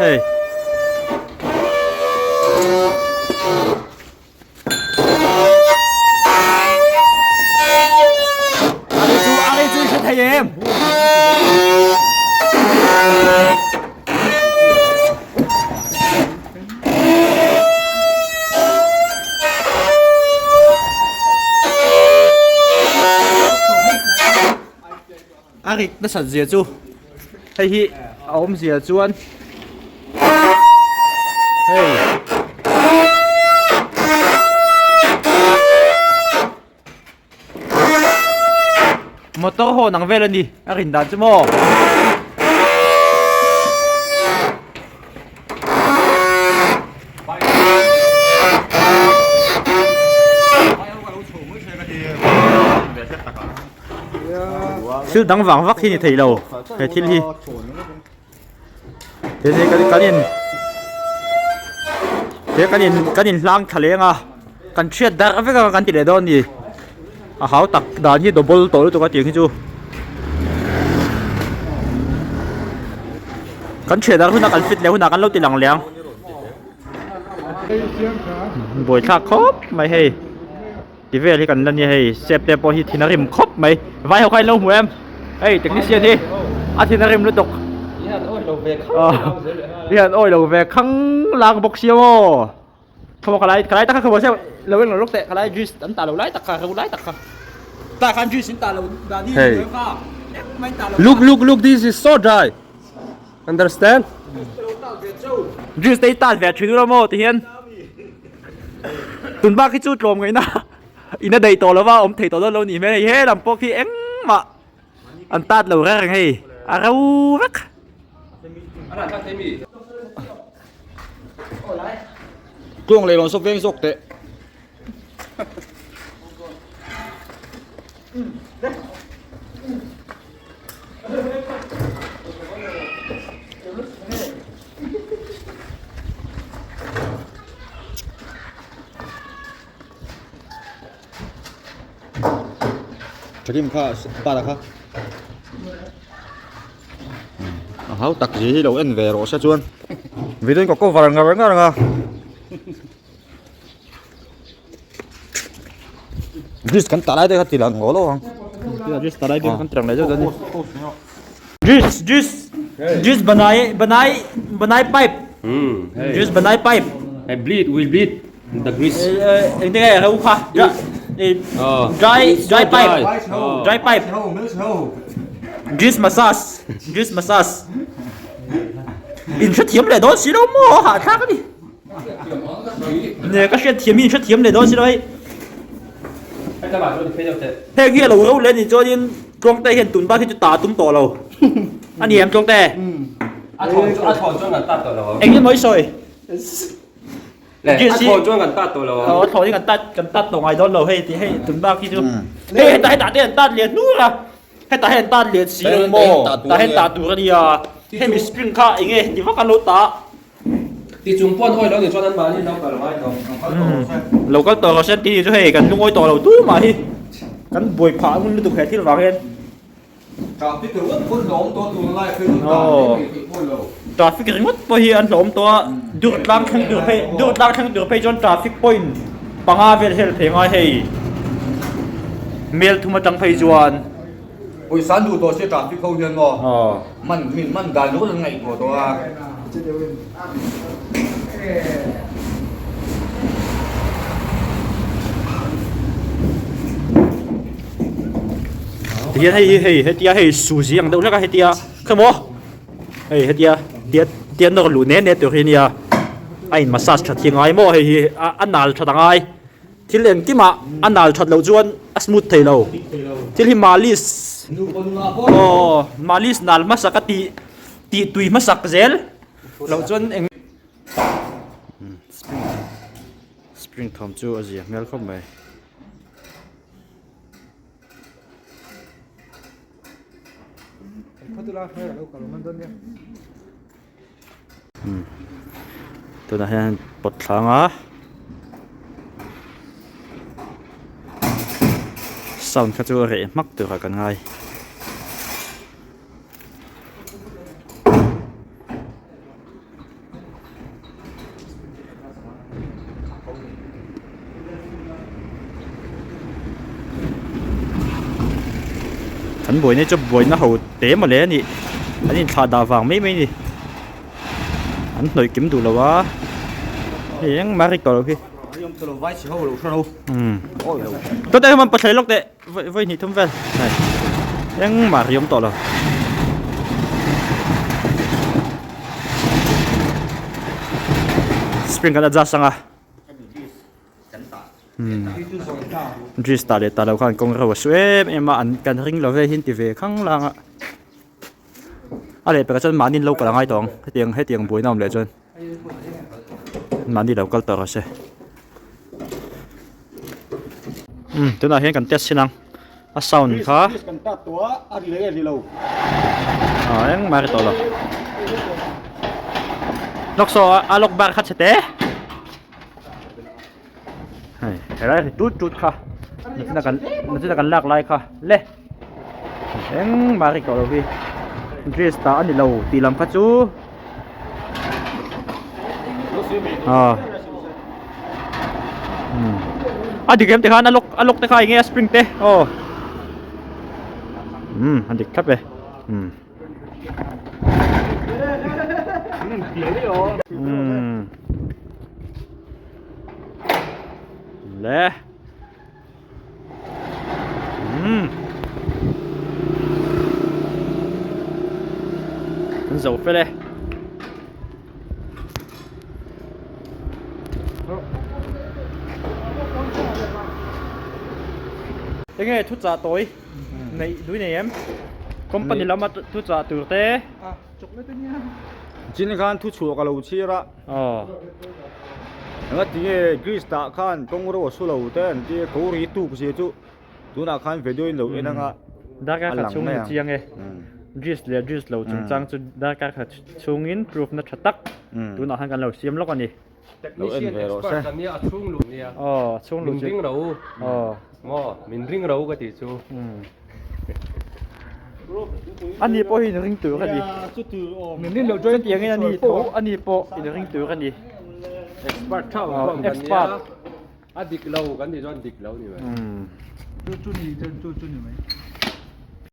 hei. A ri chu a ri chu i hre thei em? A rik nasat zia chu hei hi a awmzia chuan hei motor hawn ang vel a ni a rin dan chu maw. Thil dang vang vak hi ni thei lo he thil hi he hi kan kan in he kan in kan in hlang thla leng a kan thiat darh vek a kan ti leh dawn a ni a hau tak dan hi double tawh lutuk a tiang hi chu kan thiat darh hunah kan fit leh hunah kan lo ti lang leh ang. Buaithlak khawp mai hei. Ti vel hi kan la nia hei step te pawh hi thin a rim khawp mai vai ho kha in lo hmu em hei technician hi a thin a rim lutuk i han awi lo ve khang lang bawk sia maw khaw ka lai ka lai tak kha khaw se lo eng lo lawk teh ka lai juice an tah lo lai tak kha ro lai tak kha tah khan juice in tah lo dan hi Hey. Look, look, look, this is so dry. Understand? Juice te hi tan ve thin ula maw ti hian tun bak hi chu tlawm ngaihna in a daih tawh lova awm thei tawh dawn lo ni hmel hei he lam pawh khi engmah an tat lo reng reng hei a ro vek. Tluang leh lawn sawp veng zawk teh. Thakim kha pa la kha a hau tak zi hi lo en ve rawh se chuan video in ka cover ngar ngar ang a. Juice kan tah lai te kha ti lang ngaw lo ang. Juice tah lai te kan tirang leh zeuh dawn a ni. Juice juice juice banai banai banai pipe. Juice banai pipe. I bleed we bleed the grease. Eng te nge ro kha. Dry dry pipe. Dry pipe. Juice massage juice massage. In hrethiam leh dawn si lo maw hahthlak a ni. Ne ka hriat thiam hi in hrethiam leh dawn si lo hei. Heng hi a lo ro leh anih chuanin Tluangte hian tun bak hi chu ta tum tawh lo. A ni em Tluangte? A thawn chu a thawn chuan kan tat tawh lo ang. Engin maw i sawi? Le a thawn chuan kan tat tawh lo ang. A thawn hi kan tat kan tat tawh ngai dawn lo hei ti hei tun bak hi chu. Hei hetah hetah te an tat leh hnur a. Hetah hian tat leh si lo maw? Tah hian tah tur a nia. Hemi spring kha enge heti vak an lo tah. Ti chung pawn hawi lo ni chuan an mahni lo kal ngai tawh. Lo kal tawh rawh se an ti ni chu hei kan lungawi tawh lo tumah hi kan buai phah ngun lutuk he thil vang hian. Traffic ringawt pawh hlawm tawh tun lai phei chu dan mai mai theih pawh lo. Traffic ringawt pawh hi an hlawm tawh a, dur tlang thleng tur phei dur tlang thleng tur phei chuan traffic point panga vel hel phei ngai hei mel thum atang phei chuan. Pawisa an duh tawh sia traffic ho hian maw man min man dan ringawt an ngaihtuah tawh a. Tihian hei hi hei hetia hei suzi ang deuh hlek a hetia khaw maw hei hetia tia tia nawr luh ne ne tur hi ania a in massage that hi ngai maw hei hi a nal that a ngai. Thil engkimah a nal that loh chuan a smooth thei lo. Thil hi malis aw malis nal hmasak a tih tih tui hmasak zel loh chuan eng spring spring thawm chu a zia hmel khawp mai. Tunah hian pawt thlang a sound kha chu a reh hmak turah kan ngai. An buaina hi chu buaina ho te mawle a nih an inthlah dah vang mai mai a ni an hnawih kim duh lo a hei engmah a ri tawh loh hi umm tawh hian pathlawi lawk teh vawi hnih thum vel hei engmah a ri awm tawh lo. Spring kan adjust ang a. Greece tah leh tah loh khan kawng ro a su em em a an kan ring lo ve hi an ti ve khang lang a a leh pekah chuan mahni lo kal a ngai tawh ang hetiang hetiang buaina awm leh chuan mahni lo kal tawh rawh se umm tunah hian kan test chhin ang a sound kha ah engmah a ri tawh lo lawk saw a lock bar kha chhe te. Hei helai ri tut tut kha nachina kan nachina kan lak lai kha le engmah ri tawh lo hi dress tah a ni lo tih lam kha chu ah umm a dik em ti khan a lock a lock te kha eng nge a spring te aw umm a dik thlap e umm. Umm le umm an zo fel e. Enge thuchah tawi Neih dui nei em? Company lama thu chah tur te. Chin khan thu chhuah ka lo chhir a. Aw. Enga tinge Greece tah khan kawng ro a su lo te an tia ko ri tuk zia chu tunah khan video in lo en anga Darkar khat chhung in chiang e. Greece leh Greece lo chungchang chu darkar khat chhungin proof na tha tak tunah khan kan lo siam lawk a ni. Lo en Technician ve rawh expert se. an nia a chhung luh nia. Aw, a chhung luh Min chu. ring ro. Aw. Maw, min ring ro ka tih chu. Umm. Ani pawh hi in ring tur a ni. Min rin loh chuan Chutiangin ani tho, ani pawh in ring tur a ni. Expert tha awm kan nia. Expert. A dik lo kan tih chuan dik lo ni mai. Umm. Chu chu ni chu chu ni mai.